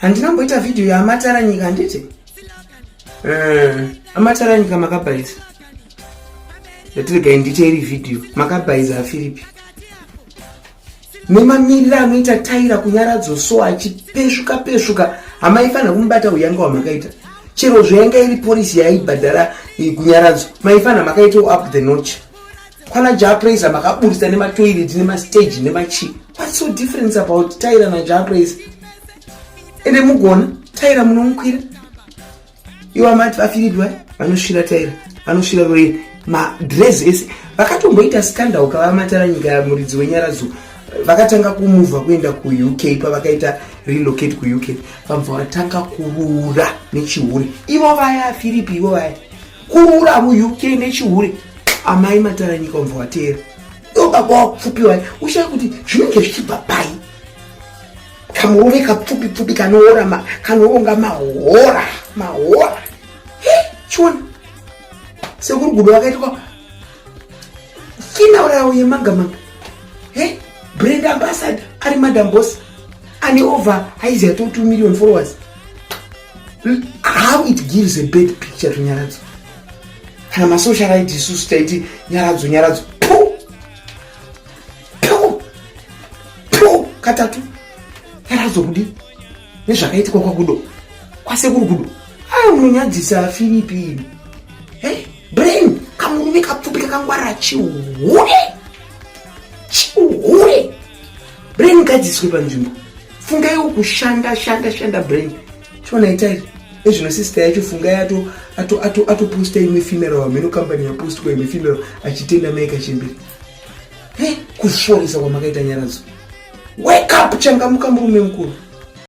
Handina mboita vhidhiyo yaAmatara Nyika handiti? Eh, Amatara Nyika makabhaisa. Ndatiregai ndiite iri vhidhiyo. Makabhaisa aFiripi. Nemamiriro anoita Taira kunyaradzo so achipesvuka pesvuka hamaifanira kumubata uyanga hwamakaita. Chero zvayanga iri porisi yaibhadhara eh, kunyaradzo maifanira makaitawo up the notch. Kwana Jah Prayzah makaburitsa nematoilet nemastage nemachii. What's so difference about Tyra naJah Prayzah? Ende mugona Tyra munomukwira. Iwo amati vaFilipi vai vanosvira Tyra, vanosvira Lorraine madress ese vakatomboita scandal kavamatara nyika muridzi wenyaradzo vakatanga kumuvha kuenda kuUK pavakaita relocate kuUK vabva vatanga kurura nechihure ivo vaya Filipi ivo vaya kurura muUK nechihure amai mataranyika ubva wateera iwo baba wapfupi wai ushaya kuti zvinenge zvichibva pai kamurume kapfupi pfupi kanoora kanoronga mahora mahora chiona sekuru gudo vakaitwa funeral yavo yemanga manga he brand ambassador ari madam boss ane over haiziya to 2 million followers how it gives a bad picture to nyaradzo kana masocialite isusu taiti nyaradzo nyaradzo pu pu pu katatu nyaradzo kudi nezvakaitikwa kwakudo kwasekuru kudo ayo munonyadzisa filipi hey, brain kamurume kapfupi kakangwara chihure chihure brain ngadziswe panzvimbo fungaiwo kushanda shanda shanda brain chiona itai ezvino sister yacho fungai ato ato ato atoposta imwe funeral hameno company yapostwa imwe funeral achitenda mai kachembere he kusvoresa kwamakaita nyaradzo wake up changamuka murume mukuru.